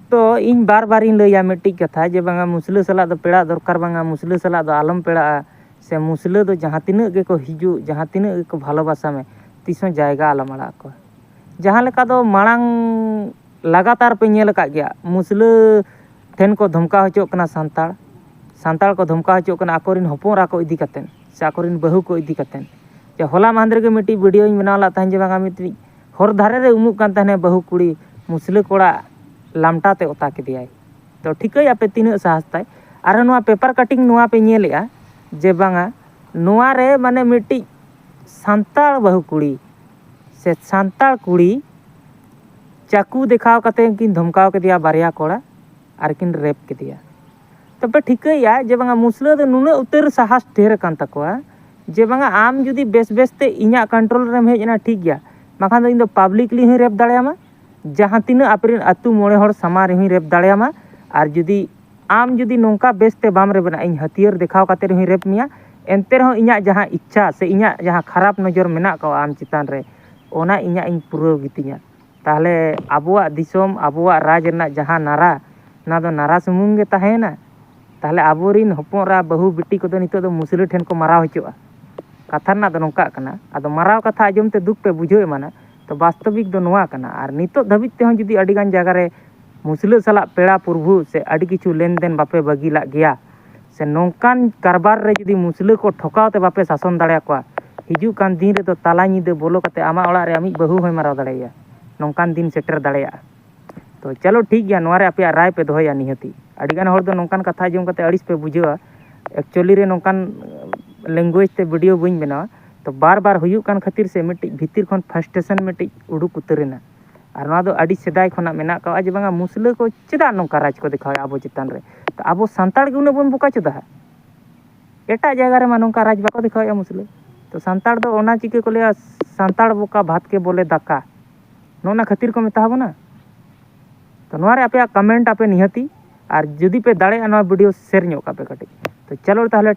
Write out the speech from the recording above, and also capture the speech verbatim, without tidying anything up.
ᱛᱚ ᱤᱧ ᱵᱟᱨ ᱵᱟᱨᱤᱧ ᱞᱟᱹᱭᱟ ᱢᱤᱫᱴᱤᱡ ᱠᱟᱛᱷᱟ, ᱡᱮ ᱵᱟᱝᱟ ᱢᱩᱥᱞᱟᱹ ᱥᱟᱞᱟᱜ ᱫᱚ ᱯᱮᱲᱟᱜ ᱫᱚᱨᱠᱟᱨ ᱵᱟᱝᱟ, ᱢᱩᱥᱞᱟᱹ ᱥᱟᱞᱟᱜ ᱫᱚ ᱟᱞᱚᱢ ᱯᱮᱲᱟᱜᱼᱟ, ᱥᱮ ᱢᱩᱥᱞᱟᱹ ᱫᱚ ᱡᱟᱦᱟᱸ ᱛᱤᱱᱟᱹᱜ ᱜᱮᱠᱚ ᱦᱤᱡᱩᱜ, ᱡᱟᱦᱟᱸ ᱛᱤᱱᱟᱹᱜ ᱜᱮᱠᱚ ᱵᱷᱟᱞᱚᱵᱟᱥᱟ ᱢᱮ, ᱛᱤᱥ ᱦᱚᱸ ᱡᱟᱭᱜᱟ ᱟᱞᱚᱢ ᱟᱲᱟᱜ ᱟᱠᱚᱣᱟ᱾ ᱡᱟᱦᱟᱸ ᱞᱮᱠᱟ ᱫᱚ ᱢᱟᱲᱟᱝ ᱞᱟᱜᱟᱛᱟᱨ ᱯᱮ ᱧᱮᱞ ᱟᱠᱟᱫ ᱜᱮᱭᱟ, ᱢᱩᱥᱞᱟᱹ ᱴᱷᱮᱱ ᱠᱚ ᱫᱷᱚᱢᱠᱟᱣ ᱦᱚᱪᱚᱜ ᱠᱟᱱᱟ ᱥᱟᱱᱛᱟᱲ, ᱥᱟᱱᱛᱟᱲ ᱠᱚ ᱫᱷᱚᱢᱠᱟᱣ ᱦᱚᱪᱚᱜ ᱠᱟᱱᱟ ᱟᱠᱚᱨᱮᱱ ᱦᱚᱯᱚᱱ ᱮᱨᱟ ᱠᱚ ᱤᱫᱤ ᱠᱟᱛᱮᱫ, ᱥᱮ ᱟᱠᱚᱨᱮᱱ ᱵᱟᱹᱦᱩ ᱠᱚ ᱤᱫᱤ ᱠᱟᱛᱮᱫ᱾ ᱡᱮ ᱦᱚᱞᱟ ᱢᱟᱦᱫᱮᱨ ᱜᱮ ᱢᱤᱫᱴᱤᱡ ᱵᱷᱤᱰᱤᱭᱳᱧ ᱵᱮᱱᱟᱣ ᱞᱮᱫ ᱛᱟᱦᱮᱸᱫ, ᱡᱮ ᱵᱟᱝᱟ ᱢᱤᱫᱴᱤᱡ ᱦᱚᱨ ᱫᱷᱟᱨᱮ ᱨᱮ ᱩᱢᱩᱜ ᱠᱟᱱ ᱛᱟᱦᱮᱱᱟ ᱵᱟᱹᱦᱩ ᱠᱩᱲᱤ, ᱢᱩᱥᱞᱟᱹ ᱠᱚᱲᱟ ᱞᱟᱢᱴᱟ ᱛᱮ ᱚᱛᱟ ᱠᱮᱫᱮᱭᱟᱭ᱾ ᱛᱚ ᱴᱷᱤᱠᱟᱹᱭ ᱟᱯᱮ ᱛᱤᱱᱟᱹᱜ ᱥᱟᱦᱟᱥ ᱛᱟᱭ᱾ ᱟᱨ ᱱᱚᱣᱟ ᱯᱮᱯᱟᱨ ᱠᱟᱴᱤᱝ ᱱᱚᱣᱟ ᱯᱮ ᱧᱮᱞᱮᱜᱼᱟ, ᱡᱮ ᱵᱟᱝᱟ ᱱᱚᱣᱟ ᱨᱮ ᱢᱟᱱᱮ ᱢᱤᱫᱴᱤᱡ ᱥᱟᱱᱛᱟᱲ ᱵᱟᱹᱦᱩ ᱠᱩᱲᱤ ᱥᱮ ᱥᱟᱱᱛᱟᱲ ᱠᱩᱲᱤ ᱪᱟᱹᱠᱩ ᱫᱮᱠᱷᱟᱣ ᱠᱟᱛᱮ ᱠᱤᱱ ᱫᱷᱚᱢᱠᱟᱣ ᱠᱮᱫᱮᱭᱟ ᱵᱟᱨᱭᱟ ᱠᱚᱲᱟ, ᱟᱨ ᱠᱤᱱ ᱨᱮᱯ ᱠᱮᱫᱮᱭᱟ᱾ ᱛᱚᱯᱮ ᱴᱷᱤᱠᱟᱹᱭᱟ ᱡᱮ ᱵᱟᱝᱟ ᱢᱩᱥᱞᱟᱹ ᱫᱚ ᱱᱩᱱᱟᱹᱜ ᱩᱛᱟᱹᱨ ᱥᱟᱦᱟᱥ ᱰᱷᱮᱨ ᱟᱠᱟᱱ ᱛᱟᱠᱚᱣᱟ, ᱡᱮ ᱵᱟᱝᱟ ᱟᱢ ᱡᱩᱫᱤ ᱵᱮᱥ ᱵᱮᱥ ᱛᱮ ᱤᱧᱟᱹᱜ ᱠᱚᱱᱴᱨᱳᱞ ᱨᱮᱢ ᱦᱮᱡ ᱮᱱᱟ ᱴᱷᱤᱠ ᱜᱮᱭᱟ, ᱵᱟᱠᱷᱟᱱ ᱫᱚ ᱤᱧ ᱫᱚ ᱯᱟᱵᱽᱞᱤᱠᱞᱤ ᱦᱚᱸᱧ ᱨᱮᱯ ᱫᱟᱲᱮᱭᱟᱢᱟ, ᱡᱟᱦᱟᱸ ᱛᱤᱱᱟᱹᱜ ᱟᱯᱮᱨᱮᱱ ᱟᱹᱛᱩ ᱢᱚᱬᱮ ᱦᱚᱲ ᱥᱟᱢᱟᱝ ᱨᱮᱦᱚᱸᱧ ᱨᱮᱯ ᱫᱟᱲᱮᱭᱟᱢᱟ᱾ ᱟᱨ ᱡᱩᱫᱤ ᱟᱢ ᱡᱩᱫᱤ ᱱᱚᱝᱠᱟ ᱵᱮᱥ ᱛᱮ ᱵᱟᱢ ᱨᱮᱵᱮᱱᱟ, ᱤᱧ ᱦᱟᱹᱛᱭᱟᱹᱨ ᱫᱮᱠᱷᱟᱣ ᱠᱟᱛᱮ ᱨᱮᱦᱚᱸᱧ ᱨᱮᱯ ᱢᱮᱭᱟ, ᱮᱱᱛᱮ ᱨᱮᱦᱚᱸ ᱤᱧᱟᱹᱜ ᱡᱟᱦᱟᱸ ᱤᱪᱪᱷᱟ ᱥᱮ ᱤᱧᱟᱹᱜ ᱡᱟᱦᱟᱸ ᱠᱷᱟᱨᱟᱯ ᱱᱚᱡᱚᱨ ᱢᱮᱱᱟᱜ ᱠᱟᱣᱟ ᱟᱢ ᱪᱮᱛᱟᱱ ᱨᱮ, ᱚᱱᱟ ᱤᱧᱟᱹᱜ ᱤᱧ ᱯᱩᱨᱟᱹᱣ ᱜᱮᱛᱤᱧᱟ᱾ ᱛᱟᱦᱚᱞᱮ ᱟᱵᱚᱣᱟᱜ ᱫᱤᱥᱚᱢ, ᱟᱵᱚᱣᱟᱜ ᱨᱟᱡᱽ ᱨᱮᱱᱟᱜ ᱡᱟᱦᱟᱸ ᱱᱟᱨᱟ, ᱚᱱᱟ ᱫᱚ ᱱᱟᱨᱟ ᱥᱩᱢᱩᱝ ᱜᱮ ᱛᱟᱦᱮᱸᱭᱮᱱᱟ᱾ ᱛᱟᱦᱚᱞᱮ ᱟᱵᱚᱨᱤᱱ ᱦᱚᱯᱚᱱ ᱮᱨᱟ, ᱵᱟᱹᱦᱩ ᱵᱤᱴᱤ ᱠᱚᱫᱚ ᱱᱤᱛᱚᱜ ᱫᱚ ᱢᱩᱥᱞᱟᱹ ᱴᱷᱮᱱ ᱠᱚ ᱢᱟᱨᱟᱣ ᱦᱚᱪᱚᱜᱼᱟ᱾ ᱠᱟᱛᱷᱟ ᱨᱮᱱᱟᱜ ᱫᱚ ᱱᱚᱝᱠᱟᱜ ᱠᱟᱱᱟ, ᱟᱫᱚ ᱢᱟᱨᱟᱣ ᱠᱟᱛᱷᱟ ᱟᱸᱡᱚᱢ ᱛᱮ ᱫᱩᱠ ᱯᱮ ᱵᱩᱡᱷᱟᱹᱣ ᱮᱢᱟᱱᱟ, ᱛᱚ ᱵᱟᱥᱛᱚᱵᱤᱠ ᱫᱚ ᱱᱚᱣᱟ ᱠᱟᱱᱟ᱾ ᱟᱨ ᱱᱤᱛᱚᱜ ᱫᱷᱟᱹᱵᱤᱡ ᱛᱮᱦᱚᱸ ᱡᱩᱫᱤ ᱟᱹᱰᱤᱜᱟᱱ ᱡᱟᱭᱜᱟ ᱨᱮ ᱢᱩᱥᱞᱟᱹ ᱥᱟᱞᱟᱜ ᱯᱮᱲᱟ ᱯᱨᱚᱵᱷᱩ ᱥᱮ ᱟᱹᱰᱤ ᱠᱤᱪᱷᱩ ᱞᱮᱱᱫᱮᱱ ᱵᱟᱯᱮ ᱵᱟᱹᱜᱤ ᱞᱟᱜ ᱜᱮᱭᱟ, ᱥᱮ ᱱᱚᱝᱠᱟᱱ ᱠᱟᱨᱵᱟᱨ ᱨᱮ ᱡᱩᱫᱤ ᱢᱩᱥᱞᱟᱹ ᱠᱚ ᱴᱷᱚᱠᱟᱣ ᱛᱮ ᱵᱟᱯᱮ ᱥᱟᱥᱚᱱ ᱫᱟᱲᱮᱭᱟᱠᱚᱣᱟ, ᱦᱤᱡᱩᱜ ᱠᱟᱱ ᱫᱤᱱ ᱨᱮᱫᱚ ᱛᱟᱞᱟ ᱧᱤᱫᱟᱹ ᱵᱚᱞᱚ ᱠᱟᱛᱮ ᱟᱢᱟᱜ ᱚᱲᱟᱜ ᱨᱮ ᱟᱢᱤᱡ ᱵᱟᱹᱦᱩ ᱦᱚᱸᱭ ᱢᱟᱨᱟᱣ ᱫᱟᱲᱮᱭᱟᱭᱟ᱾ ᱱᱚᱝᱠᱟᱱ ᱫᱤᱱ ᱥᱮᱴᱮᱨ ᱫᱟᱲᱮᱭᱟᱜᱼᱟ᱾ ᱛᱚ ᱪᱚᱞᱚ ᱴᱷᱤᱠ ᱜᱮᱭᱟ, ᱱᱚᱣᱟ ᱨᱮ ᱟᱯᱮᱭᱟᱜ ᱨᱟᱭ ᱯᱮ ᱫᱚᱦᱚᱭᱟ᱾ ᱱᱤᱦᱟᱹᱛᱤ ᱟᱹᱰᱤᱜᱟᱱ ᱦᱚᱲ ᱫᱚ ᱱᱚᱝᱠᱟᱱ ᱠᱟᱛᱷᱟ ᱟᱸᱡᱚᱢ ᱠᱟᱛᱮ ᱟᱹᱲᱤᱥ ᱯᱮ ᱵᱩᱡᱷᱟᱹᱣᱟ᱾ ᱮᱠᱪᱩᱭᱮᱞᱤ ᱨᱮ ᱱᱚᱝᱠᱟᱱ ᱞᱮᱝᱜᱩᱭᱮᱡᱽ ᱛᱮ ᱵᱷᱤᱰᱤᱭᱳ ᱵᱟᱹᱧ ᱵᱮᱱᱟᱣᱟ, ᱛᱚ ᱵᱟᱨ ᱵᱟᱨ ᱦᱩᱭᱩᱜ ᱠᱟᱱ ᱠᱷᱟᱹᱛᱤᱨ ᱥᱮ ᱢᱤᱫᱴᱤᱡ ᱵᱷᱤᱛᱤᱨ ᱠᱷᱚᱱ ᱯᱷᱟᱥᱴᱨᱮᱥᱚᱱ ᱢᱤᱫᱴᱤᱡ ᱩᱰᱩᱠ ᱩᱛᱟᱹᱨᱮᱱᱟ᱾ ᱟᱨ ᱱᱚᱣᱟ ᱫᱚ ᱟᱹᱰᱤ ᱥᱮᱫᱟᱭ ᱠᱷᱚᱱᱟᱜ ᱢᱮᱱᱟᱜ ᱠᱟᱜᱼᱟ, ᱡᱮ ᱵᱟᱝᱟ ᱢᱩᱥᱞᱟᱹ ᱠᱚ ᱪᱮᱫᱟᱜ ᱱᱚᱝᱠᱟ ᱨᱟᱡᱽ ᱠᱚ ᱫᱮᱠᱷᱟᱣᱮᱫᱼᱟ ᱟᱵᱚ ᱪᱮᱛᱟᱱ ᱨᱮ᱾ ᱛᱚ ᱟᱵᱚ ᱥᱟᱱᱛᱟᱲ ᱜᱮ ᱩᱱᱟᱹᱜ ᱵᱚᱱ ᱵᱚᱠᱟ ᱪᱚᱫᱟ ᱦᱟᱸᱜ᱾ ᱮᱴᱟᱜ ᱡᱟᱭᱜᱟ ᱨᱮᱢᱟ ᱱᱚᱝᱠᱟ ᱨᱟᱡᱽ ᱵᱟᱠᱚ ᱫᱮᱠᱷᱟᱣᱮᱫᱼᱟ ᱢᱩᱥᱞᱟᱹ᱾ ᱛᱚ ᱥᱟᱱᱛᱟᱲ ᱫᱚ ᱚᱱᱟ ᱪᱤᱠᱟᱹ ᱠᱚ ᱞᱟᱹᱭᱟ, ᱥᱟᱱᱛᱟᱲ ᱵᱚᱠᱟ ᱵᱷᱟᱛ ᱠᱮ ᱵᱚᱞᱮ ᱫᱟᱠᱟ, ᱱᱚᱜᱼᱚ ᱱᱟ ᱠᱷᱟᱹᱛᱤᱨ ᱠᱚ ᱢᱮᱛᱟ ᱵᱚᱱᱟ᱾ ᱛᱚ ᱱᱚᱣᱟ ᱨᱮ ᱟᱯᱮᱭᱟᱜ ᱠᱚᱢᱮᱱᱴ ᱟᱯᱮ ᱱᱤᱦᱟᱹᱛᱤ, ᱟᱨ ᱡᱩᱫᱤ ᱯᱮ ᱫᱟᱲᱮᱭᱟᱜᱼᱟ ᱱᱚᱣᱟ ᱵᱷᱤᱰᱤᱭᱳ ᱥᱮᱭᱟᱨ ᱧᱚᱜ ᱠᱟᱜ ᱯᱮ ᱠᱟᱹᱴᱤᱡ᱾ ᱛᱚ ᱪᱚᱞᱚ ᱛᱟᱦᱚᱞᱮ᱾